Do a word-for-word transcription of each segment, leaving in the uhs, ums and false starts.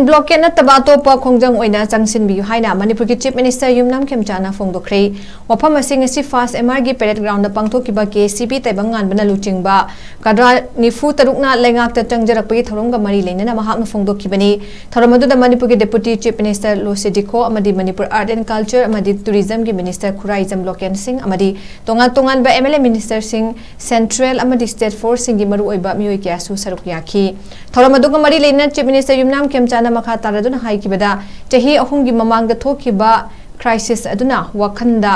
Blockade ꯅꯠꯇꯕ ꯑꯇꯣꯞꯄ ꯈꯣꯡꯖꯪ ꯑꯣꯏꯅ ꯆꯪꯁꯤꯟꯕꯤꯌꯨ ꯍꯥꯏꯅ ꯃꯅꯤꯄꯨꯔꯒꯤ ꯆꯤꯐ ꯃꯤꯅꯤꯁꯇꯔ ꯌꯨꯝꯅꯥꯝ ꯈꯦꯝꯆꯥꯅ ꯐꯣꯡꯗꯣꯛꯈ꯭ꯔꯦ꯫ ꯋꯥꯐꯝ ꯑꯁꯤ ꯉꯁꯤ ꯐꯥꯁ ꯑꯦꯝ ꯑꯥꯔꯒꯤ ꯄꯦꯔꯦꯗ ꯒ꯭ꯔꯥꯎꯟꯗ ꯄꯥꯡꯊꯣꯛꯈꯤꯕ ꯀꯦ ꯑꯦꯁ ꯁꯤ ꯕꯤ ꯇꯥꯏꯕꯪ ꯉꯥꯟꯕꯅ ꯂꯨꯆꯤꯡꯕ ꯀꯥꯗ꯭ꯔꯥ ꯅꯤꯐꯨ ꯇꯔꯨꯛꯅ ꯂꯩꯉꯥꯛꯇ ꯆꯪꯖꯔꯛꯄꯒꯤ ꯊꯧꯔꯝꯒ ꯃꯔꯤ ꯂꯩꯅꯅ ꯃꯍꯥꯛꯅ ꯐꯣꯡꯗꯣꯛꯈꯤꯕꯅꯤ꯫ ꯊꯧꯔꯝ ꯑꯗꯨꯗ ꯃꯅꯤꯄꯨꯔꯒꯤ ꯗꯦꯄꯨꯇꯤ ꯆꯤꯐ ꯃꯤꯅꯤꯁꯇꯔ ꯂꯣꯁꯤ ꯗꯤꯈꯣ ꯑꯃꯗꯤ ꯃꯅꯤꯄꯨꯔ ꯑꯥꯔꯠ ꯑꯦꯟ ꯀꯜꯆꯔ ꯑꯃꯗꯤ ꯇꯨꯔꯤꯖꯝꯒꯤ ꯃꯤꯅꯤꯁꯇꯔ ꯈꯨꯔꯥꯏꯖꯝ ꯂꯣꯀꯦꯟ ꯁꯤꯡ ꯑꯃꯗꯤ ꯇꯣꯉꯥꯟ ꯇꯣꯉꯥꯟꯕ ꯑꯦꯝ ꯑꯦꯜ ꯑꯦ ꯃꯤꯅꯤꯁꯇꯔꯁꯤꯡ, ꯁꯦꯟꯇ꯭ꯔꯦꯜ ꯑꯃꯗꯤ ꯁ꯭ꯇꯦꯠ ꯐꯣꯔꯁꯁꯤꯡꯒꯤ ꯃꯔꯨꯑꯣꯏꯕ ꯃꯤꯑꯣꯏ ꯀꯌꯥꯁꯨ ꯁꯔꯨꯛ ꯌꯥꯈꯤ꯫ ꯊꯧꯔꯝ ꯑꯗꯨꯒ ꯃꯔꯤ ꯂꯩꯅꯅ ꯆꯤꯐ ꯃꯤꯅꯤꯁꯇꯔ ꯌꯨꯝꯅꯥꯝ ꯈꯦꯝꯆꯥꯅ ꯃꯈꯥ ꯇꯥꯔꯗꯨꯅ ꯍꯥꯏꯈꯤꯕꯗ, ꯆꯍꯤ ꯑꯍꯨꯝꯒꯤ ꯃꯃꯥꯡꯗ ꯊꯣꯛꯈꯤꯕ ꯀ꯭ꯔꯥꯏꯁꯤꯁ ꯑꯗꯨꯅ ꯋꯥꯈꯜꯗ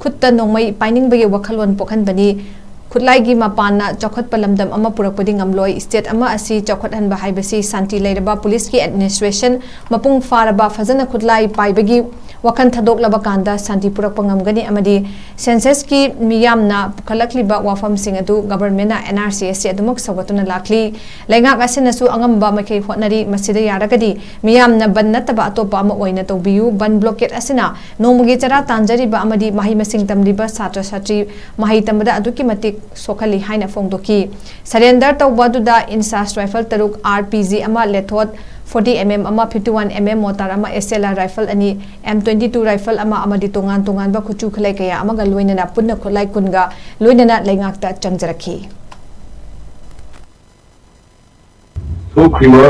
ꯈꯨꯠꯇ ꯅꯣꯡꯃꯩ ꯄꯥꯏꯅꯤꯡꯕꯒꯤ ꯋꯥꯈꯜꯂꯣꯟ ꯄꯣꯛꯍꯟꯕꯅꯤ꯫ ꯈꯨꯠꯂꯥꯏꯒꯤ ꯃꯄꯥꯟꯅ ꯆꯥꯎꯈꯠꯄ ꯂꯝꯗꯝ ꯑꯃ ꯄꯨꯔꯛꯄꯗꯤ ꯉꯝꯂꯣꯏ꯫ ꯁ꯭ꯇꯦꯠ ꯑꯃ ꯑꯁꯤ ꯆꯥꯎꯈꯠꯍꯟꯕ ꯍꯥꯏꯕꯁꯤ ꯁꯥꯟꯇꯤ ꯂꯩꯔꯕ ꯄꯨꯂꯤꯁꯀꯤ ꯑꯦꯗꯃꯤꯅꯤꯁꯇ꯭ꯔꯦꯁꯟ ꯃꯄꯨꯡ ꯐꯥꯔꯕ ꯐꯖꯅ ꯈꯨꯠꯂꯥꯏ ꯄꯥꯏꯕꯒꯤ ꯋꯥꯈꯜ ꯊꯥꯗꯣꯛꯂꯕ ꯀꯥꯟꯗ ꯁꯥꯟꯇꯤ ꯄꯨꯔꯛꯄ ꯉꯝꯒꯅꯤ ꯑꯃꯗꯤ ꯁꯦꯟꯁꯁꯀꯤ ꯃꯤꯌꯥꯝꯅ ꯄꯨꯈꯠꯂꯛꯂꯤꯕ ꯋꯥꯐꯝꯁꯤꯡ ꯑꯗꯨ ꯒꯚꯔꯟꯃꯦꯟꯠꯅ and R C S C ꯑꯗꯨꯃꯛ ꯁꯧꯒꯠꯇꯨꯅ ꯂꯥꯛꯂꯤ꯫ ꯂꯩꯉꯥꯛ ꯑꯁꯤꯅꯁꯨ ꯑꯉꯝꯕ ꯃꯈꯩ ꯍꯣꯠꯅꯔꯤ꯫ ꯃꯁꯤꯗ ꯌꯥꯔꯒꯗꯤ ꯃꯤꯌꯥꯝꯅ ꯕꯟ ꯅꯠꯇꯕ ꯑꯇꯣꯞꯄ ꯑꯃ ꯑꯣꯏꯅ ꯇꯧꯕꯤꯌꯨ꯫ ꯕꯟ ꯕ꯭ꯂꯣꯀꯦꯠ ꯑꯁꯤꯅ ꯅꯣꯡꯃꯒꯤ ꯆꯔꯥ ꯇꯥꯟꯖꯔꯤꯕ ꯑꯃꯗꯤ ꯃꯍꯩ ꯃꯁꯤꯡ ꯇꯝꯂꯤꯕ ꯁꯥꯇ꯭ꯔ ꯁꯥꯇ꯭ꯔꯤ ꯃꯍꯩ ꯇꯝꯕꯗ ꯑꯗꯨꯛꯀꯤ ꯃꯇꯤꯛ ꯁꯣꯛꯍꯜꯂꯤ ꯍꯥꯏꯅ ꯐꯣꯡꯗꯣꯛꯈꯤ꯫ ꯁꯔꯦꯟꯗꯔ ꯇꯧꯕ ꯑꯗꯨꯗ ꯏꯟꯁꯥꯁ ꯔꯥꯏꯐꯜ ꯇꯔꯨꯛ, ꯑꯥꯔ ꯄꯤ ꯖꯤ ꯑꯃ, ꯂꯦꯊꯣꯠ ꯐꯣꯔꯇꯤ ꯑꯦꯝ ꯑꯦꯝ ꯑꯃ, ꯐꯤꯐꯇꯤ ꯋꯥꯟ ꯑꯦꯝ ꯑꯦꯝ ꯃꯣꯇꯥꯔ ꯑꯃ, ꯑꯦꯁ ꯑꯦꯜ ꯑꯥꯔ ꯔꯥꯏꯐꯜ ꯑꯅꯤ, ꯑꯦꯝ ꯇ꯭ꯋꯦꯟꯇꯤ ꯇꯨ ꯔꯥꯏꯐꯜ ꯑꯃ ꯑꯃꯗꯤ ꯇꯣꯉꯥꯟ ꯇꯣꯉꯥꯟꯕ ꯈꯨꯠꯁꯨ ꯈꯨꯠꯂꯥꯏ ꯀꯌꯥ ꯑꯃꯒ ꯂꯣꯏꯅꯅ ꯄꯨꯟꯅ ꯈꯨꯠꯂꯥꯏ ꯀꯨꯟꯒ ꯂꯣꯏꯅꯅ ꯂꯩꯉꯥꯛꯇ ꯆꯪꯖꯔꯛꯈꯤ꯫ ꯊꯣꯛꯈ꯭ꯔꯤꯕ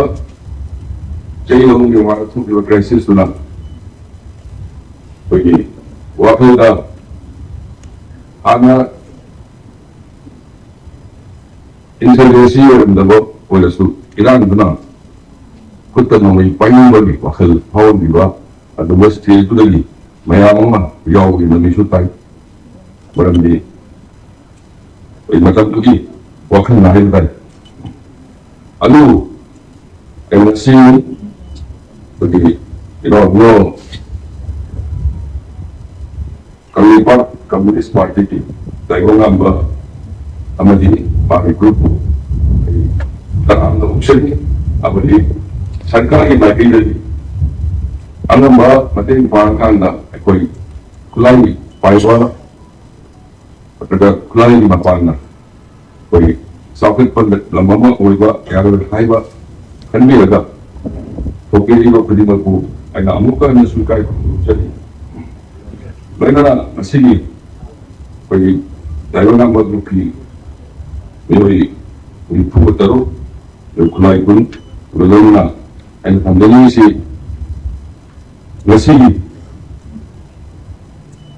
ꯆꯍꯤ ꯑꯍꯨꯝꯒꯤ ꯃꯃꯥꯡꯗ ꯊꯣꯛꯈꯤꯕ ꯀ꯭ꯔꯥꯏꯁꯤꯁꯇꯨꯅ ꯑꯩꯈꯣꯏꯒꯤ ꯋꯥꯈꯜꯗ ꯍꯥꯟꯅ ꯏꯟꯁꯔꯖꯦꯟꯁꯤ ꯑꯣꯏꯔꯝꯗꯕ ꯑꯣꯏꯔꯁꯨ ꯏꯔꯥꯡꯗꯨꯅ ꯈꯨꯠꯇ ꯅꯣꯡꯃꯩ ꯄꯥꯏꯅꯤꯡꯕꯒꯤ ꯋꯥꯈꯜ ꯐꯥꯎꯍꯟꯕꯤꯕ ꯑꯗꯨꯒꯨꯝꯕ ꯁ꯭ꯇꯦꯖꯇꯨꯗꯒꯤ ꯃꯌꯥꯝ ꯑꯃ ꯌꯥꯎꯕꯒꯤ ꯃꯃꯤꯁꯨ ꯇꯥꯏ꯫ ꯃꯔꯝꯗꯤ ꯑꯩꯈꯣꯏ ꯃꯇꯝꯗꯨꯒꯤ ꯋꯥꯈꯜꯅ ꯍꯥꯏꯕ ꯇꯥꯏ꯫ ꯑꯗꯨ ꯉꯁꯤ ꯑꯩꯈꯣꯏꯒꯤ ꯏꯅꯥꯎ ꯀꯪꯂꯩꯄꯥꯛ ꯀꯝꯃꯨꯅꯤꯁ ꯄꯥꯔꯇꯤꯒꯤ ꯇꯥꯏꯕꯪꯉꯥꯟꯕ ꯑꯃꯗꯤ ꯃꯥꯒꯤ ꯒ꯭ꯔꯨꯞꯄꯨ ꯑꯩ ꯇꯔꯥꯝꯅ ꯑꯣꯛꯆꯔꯤ꯫ ꯑꯃꯗꯤ ꯁꯔꯀꯥꯔꯒꯤ ꯃꯥꯏꯀꯩꯗꯒꯤ ꯑꯉꯝꯕ ꯃꯇꯦꯡ ꯄꯥꯡꯉꯀꯥꯟꯗ ꯑꯩꯈꯣꯏ ꯈꯨꯠꯂꯥꯏ ꯄꯥꯏꯕ ꯅꯠꯇ꯭ꯔꯒ ꯈꯨꯠꯂꯥꯏꯒꯤ ꯃꯄꯥꯟꯅ ꯑꯩꯈꯣꯏ ꯆꯥꯎꯈꯠꯄ ꯂꯝ ꯑꯃ ꯑꯣꯏꯕ ꯌꯥꯔꯣꯏ ꯍꯥꯏꯕ ꯈꯟꯕꯤꯔꯒ ꯊꯣꯛꯄꯤꯔꯤꯕ ꯈꯨꯗꯤꯡꯃꯛꯄꯨ ꯑꯩꯅ ꯑꯃꯨꯛꯀ ꯍꯟꯅꯁꯨ ꯏꯀꯥꯏ ꯈꯨꯝꯅꯕ ꯖꯔꯤ꯫ ꯂꯣꯏꯅꯅ ꯉꯁꯤꯒꯤ ꯑꯩꯈꯣꯏꯒꯤ ꯇꯥꯏꯕꯪ ꯉꯝꯕ ꯒ꯭ꯔꯨꯞꯀꯤ ꯃꯤꯑꯣꯏ ꯅꯤꯐꯨ ꯇꯔꯨꯛ, ꯈꯨꯠꯂꯥꯏ ꯀꯨꯟ, ꯂꯣꯏꯅꯅ ꯑꯩꯅ ꯊꯝꯖꯅꯤꯡꯉꯤꯁꯤ, ꯉꯁꯤꯒꯤ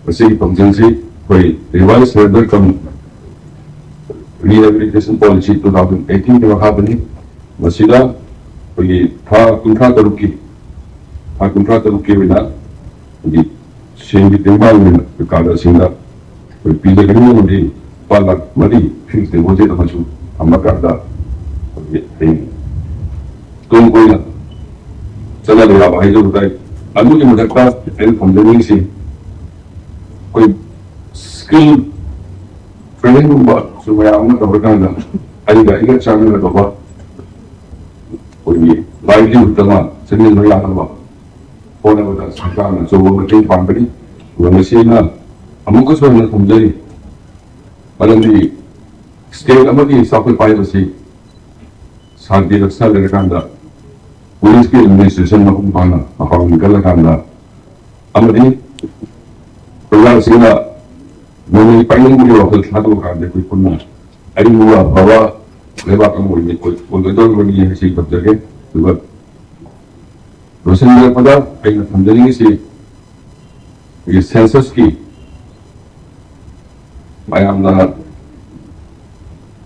ꯃꯁꯤꯒꯤ ꯐꯪꯁꯟꯁꯤ ꯑꯩꯈꯣꯏ Revised Surrender cum Rehabilitation Policy two thousand eighteen ꯒꯤ ꯃꯈꯥꯗꯅꯤ꯫ ꯃꯁꯤꯗ ꯑꯩꯈꯣꯏꯒꯤ ꯊꯥ ꯀꯨꯟꯊ꯭ꯔꯥ ꯇꯔꯨꯛꯀꯤ, ꯊꯥ ꯀꯨꯟꯊ꯭ꯔꯥ ꯇꯔꯨꯛꯀꯤ ꯑꯣꯏꯅ ꯑꯩꯈꯣꯏꯒꯤ ꯁꯦꯟꯒꯤ ꯇꯦꯡꯕꯥꯡ ꯑꯣꯏꯅ ꯑꯩꯈꯣꯏ ꯀꯥꯔꯗꯁꯤꯡꯗ ꯑꯩꯈꯣꯏ ꯄꯤꯖꯒꯅꯤ ꯑꯃꯗꯤ ꯂꯨꯄꯥ ꯂꯥꯈ ꯃꯔꯤ fixed deposit ꯑꯃꯁꯨ ꯊꯝꯕ ꯀꯥꯟꯗ ꯑꯩꯈꯣꯏꯒꯤ ꯍꯌꯦꯡ ꯇꯨꯡ ꯀꯣꯏꯅ ꯆꯠꯅꯕ ꯌꯥꯕ ꯍꯥꯏꯖꯕ ꯇꯥꯏ꯫ ꯑꯗꯨꯒꯤ ꯃꯊꯛꯇ ꯑꯩꯅ ꯊꯝꯖꯅꯤꯡꯉꯤꯁꯤ, ꯑꯩꯈꯣꯏ skill trainingꯒꯨꯝꯕꯁꯨ ꯃꯌꯥꯝ ꯑꯃ ꯇꯧꯔꯀꯥꯟꯗ ꯑꯩꯒ ꯑꯩꯒ ꯆꯥꯟꯅꯒꯗꯕ ꯑꯩꯈꯣꯏꯒꯤ livelihood ꯑꯃ ꯁꯦꯝꯖꯤꯟꯕ ꯌꯥꯅꯕ ꯍꯣꯠꯅꯕꯗ ꯁꯔꯀꯥꯔꯅ ꯑꯆꯧꯕ ꯃꯇꯦꯡ ꯄꯥꯡꯒꯅꯤ꯫ ꯑꯗꯨꯒ ꯃꯁꯤ ꯑꯩꯅ ꯑꯃꯨꯛꯀꯁꯨ ꯍꯟꯅ ꯊꯝꯖꯔꯤ, ꯃꯔꯝꯗꯤ state ꯑꯃꯒꯤ ꯆꯥꯎꯈꯠꯄ ꯍꯥꯏꯕꯁꯤ ꯁꯥꯟꯇꯤ ꯔꯛꯁꯥ ꯂꯩꯔꯀꯥꯟꯗ, ꯄꯨꯂꯤꯁꯀꯤ administration ꯃꯄꯨꯡ ꯐꯥꯅ ꯃꯄꯥꯡꯒꯜ ꯀꯜꯂꯀꯥꯟꯗ, ꯑꯃꯗꯤ ꯄ꯭ꯔꯖꯥꯁꯤꯡꯅ ꯅꯣꯡꯃꯩ ꯄꯥꯏꯅꯤꯡꯕꯒꯤ ꯋꯥꯈꯜ ꯊꯥꯗꯣꯛꯑꯀꯥꯟꯗ ꯑꯩꯈꯣꯏ ꯄꯨꯟꯅ ꯑꯔꯤꯡꯕ ꯑꯐꯕ ꯂꯩꯕꯥꯛ ꯑꯃ ꯑꯣꯏꯒ-, ꯑꯣꯏꯒꯗꯧꯔꯤꯕꯅꯤ ꯍꯥꯏꯁꯤ ꯊꯝꯖꯒꯦ꯫ ꯑꯗꯨꯒ ꯂꯣꯏꯁꯤꯟꯖꯔꯛꯄꯗ ꯑꯩꯅ ꯊꯝꯖꯅꯤꯡꯉꯤꯁꯤ, ꯑꯩꯈꯣꯏꯒꯤ censusꯀꯤ ꯃꯌꯥꯝꯅ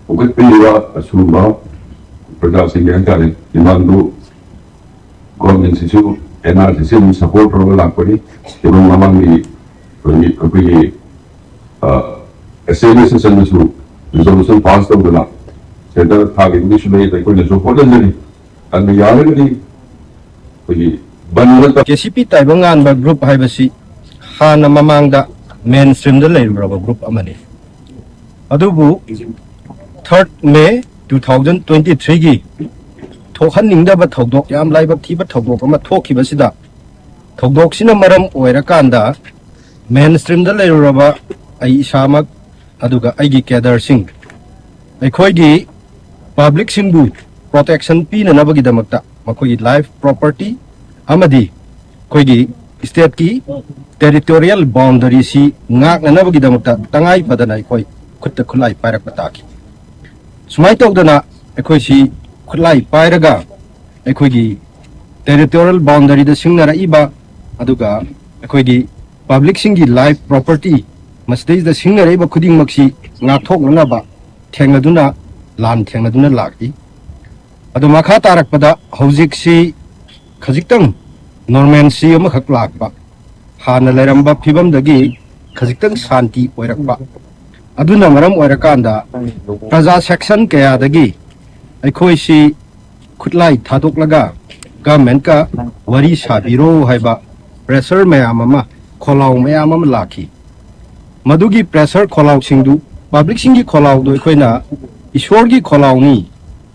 ꯍꯧꯒꯠꯄꯤꯔꯤꯕ ꯑꯁꯤꯒꯨꯝꯕ ꯄ꯭ꯔꯖꯥꯁꯤꯡꯒꯤ ꯍꯥꯏꯇꯥꯔꯦ demandꯗꯨ governmentꯁꯤꯁꯨ NRCꯁꯤ ꯑꯗꯨꯝ support ꯇꯧꯔꯒ ꯂꯥꯛꯄꯅꯤ꯫ Even ꯃꯃꯥꯡꯒꯤ ꯑꯩꯈꯣꯏꯒꯤ, ꯑꯩꯈꯣꯏꯒꯤ, ꯑ, assembly sessionꯗꯁꯨ resolution pass ꯇꯧꯗꯅ centre ꯊꯥꯈꯤꯕꯒꯤꯁꯨ ꯂꯩ꯫ ꯑꯩꯈꯣꯏꯅꯁꯨ ꯍꯣꯠꯅꯖꯔꯤ꯫ ꯑꯗꯨꯅ ꯌꯥꯔꯒꯗꯤ ꯑꯩꯈꯣꯏꯒꯤ ꯕꯟ ꯑꯃ ꯇꯧ- KCP ꯇꯥꯏꯕꯪ ꯉꯥꯟꯕ group ꯍꯥꯏꯕꯁꯤ ꯍꯥꯟꯅ ꯃꯃꯥꯡꯗ mainstreamꯗ ꯂꯩꯔꯨꯔꯕ group ꯑꯃꯅꯤ꯫ ꯑꯗꯨꯕꯨ third May two thousand twenty threeꯒꯤ ꯊꯣꯛꯍꯟꯅꯤꯡꯗꯕ ꯊꯧꯗꯣꯛ, ꯌꯥꯝ ꯂꯥꯏꯕꯛ ꯊꯤꯕ ꯊꯧꯗꯣꯛ ꯑꯃ ꯊꯣꯛꯈꯤꯕꯁꯤꯗ, ꯊꯧꯗꯣꯛꯁꯤꯅ ꯃꯔꯝ ꯑꯣꯏꯔꯀꯥꯟꯗ mainstreamꯗ ꯂꯩꯔꯨꯔꯕ ꯑꯩ ꯏꯁꯥꯃꯛ, ꯑꯗꯨꯒ ꯑꯩꯒꯤ cadreꯁꯤꯡ, ꯑꯩꯈꯣꯏꯒꯤ publicꯁꯤꯡꯕꯨ protection ꯄꯤꯅꯅꯕꯒꯤꯗꯃꯛꯇ ꯃꯈꯣꯏꯒꯤ ꯂꯥꯏꯐ ꯄ꯭ꯔꯣꯄꯔꯇꯤ ꯑꯃꯗꯤ ꯑꯩꯈꯣꯏꯒꯤ ꯁ꯭ꯇꯦꯠꯀꯤ ꯇꯦꯔꯤꯇꯣꯔꯤꯌꯦꯜ ꯕꯥꯎꯟꯗꯔꯤꯁꯤ ꯉꯥꯛꯅꯅꯕꯒꯤꯗꯃꯛꯇ ꯇꯉꯥꯏ ꯐꯗꯅ ꯑꯩꯈꯣꯏ ꯈꯨꯠꯇ ꯈꯨꯠꯂꯥꯏ ꯄꯥꯏꯔꯛꯄ ꯇꯥꯈꯤ꯫ ꯁꯨꯃꯥꯏꯅ ꯇꯧꯗꯅ ꯑꯩꯈꯣꯏꯁꯤ ꯈꯨꯠꯂꯥꯏ ꯄꯥꯏꯔꯒ ꯑꯩꯈꯣꯏꯒꯤ ꯇꯦꯔꯤꯇꯣꯔꯤꯌꯦꯜ ꯕꯥꯎꯟꯗꯔꯤꯗ ꯁꯤꯡꯅꯔꯛꯏꯕ, ꯑꯗꯨꯒ ꯑꯩꯈꯣꯏꯒꯤ ꯄꯕ꯭ꯂꯤꯛꯁꯤꯡꯒꯤ ꯂꯥꯏꯐ ꯄ꯭ꯔꯣꯄꯔꯇꯤ, ꯃꯁꯤꯗꯩꯁꯤꯗ ꯁꯤꯡꯅꯔꯛꯏꯕ ꯈꯨꯗꯤꯡꯃꯛꯁꯤ ꯉꯥꯛꯊꯣꯛꯅꯅꯕ ꯊꯦꯡꯅꯗꯨꯅ, ꯂꯥꯟ ꯊꯦꯡꯅꯗꯨꯅ ꯂꯥꯛꯂꯤ꯫ ꯑꯗꯣ ꯃꯈꯥ ꯇꯥꯔꯛꯄꯗ ꯍꯧꯖꯤꯛꯁꯤ ꯈꯖꯤꯛꯇꯪ ꯅꯣꯔꯃꯦꯜꯁꯤ ꯑꯃꯈꯛ ꯂꯥꯛꯄ, ꯍꯥꯟꯅ ꯂꯩꯔꯝꯕ ꯐꯤꯕꯝꯗꯒꯤ ꯈꯖꯤꯛꯇꯪ ꯁꯥꯟꯇꯤ ꯑꯣꯏꯔꯛꯄ, ꯑꯗꯨꯅ ꯃꯔꯝ ꯑꯣꯏꯔꯀꯥꯟꯗ ꯄ꯭ꯔꯖꯥ ꯁꯦꯛꯁꯟ ꯀꯌꯥꯗꯒꯤ ꯑꯩꯈꯣꯏꯁꯤ ꯈꯨꯠꯂꯥꯏ ꯊꯥꯗꯣꯛꯂꯒ ꯒꯚꯔꯟꯃꯦꯟꯠꯀ ꯋꯥꯔꯤ ꯁꯥꯕꯤꯔꯣ ꯍꯥꯏꯕ ꯄ꯭ꯔꯦꯁꯔ ꯃꯌꯥꯝ ꯑꯃ ꯈꯣꯜꯂꯥꯎ ꯃꯌꯥꯝ ꯑꯃ ꯂꯥꯛꯈꯤ꯫ ꯃꯗꯨꯒꯤ ꯄ꯭ꯔꯦꯁꯔ ꯈꯣꯜꯂꯥꯎꯁꯤꯡꯗꯨ, ꯄꯕ꯭ꯂꯤꯛꯁꯤꯡꯒꯤ ꯈꯣꯜꯂꯥꯎꯗꯨ ꯑꯩꯈꯣꯏꯅ ꯏꯁꯣꯔꯒꯤ ꯈꯣꯜꯂꯥꯎꯅꯤ,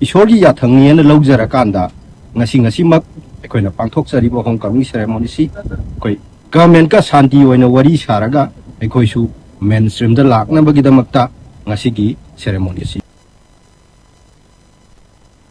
ꯏꯁꯣꯔꯒꯤ ꯌꯥꯊꯪꯅꯤꯅ ꯂꯧꯖꯔꯀꯥꯟꯗ ꯉꯁꯤ ꯉꯁꯤꯃꯛ ꯑꯩꯈꯣꯏꯅ ꯄꯥꯡꯊꯣꯛꯆꯔꯤꯕ ꯍꯣꯝ ꯀꯃꯤꯡ ꯁꯦꯔꯦꯃꯣꯅꯤꯁꯤ ꯑꯩꯈꯣꯏ ꯒꯚꯔꯟꯃꯦꯟꯠꯀ ꯁꯥꯟꯇꯤ ꯑꯣꯏꯅ ꯋꯥꯔꯤ ꯁꯥꯔꯒ ꯑꯩꯈꯣꯏꯁꯨ ꯃꯦꯟ ꯁ꯭ꯇ꯭ꯔꯤꯝꯗ ꯂꯥꯛꯅꯕꯒꯤꯗꯃꯛꯇ ꯉꯁꯤꯒꯤ ꯁꯦꯔꯦꯃꯣꯅꯤ ꯑꯁꯤ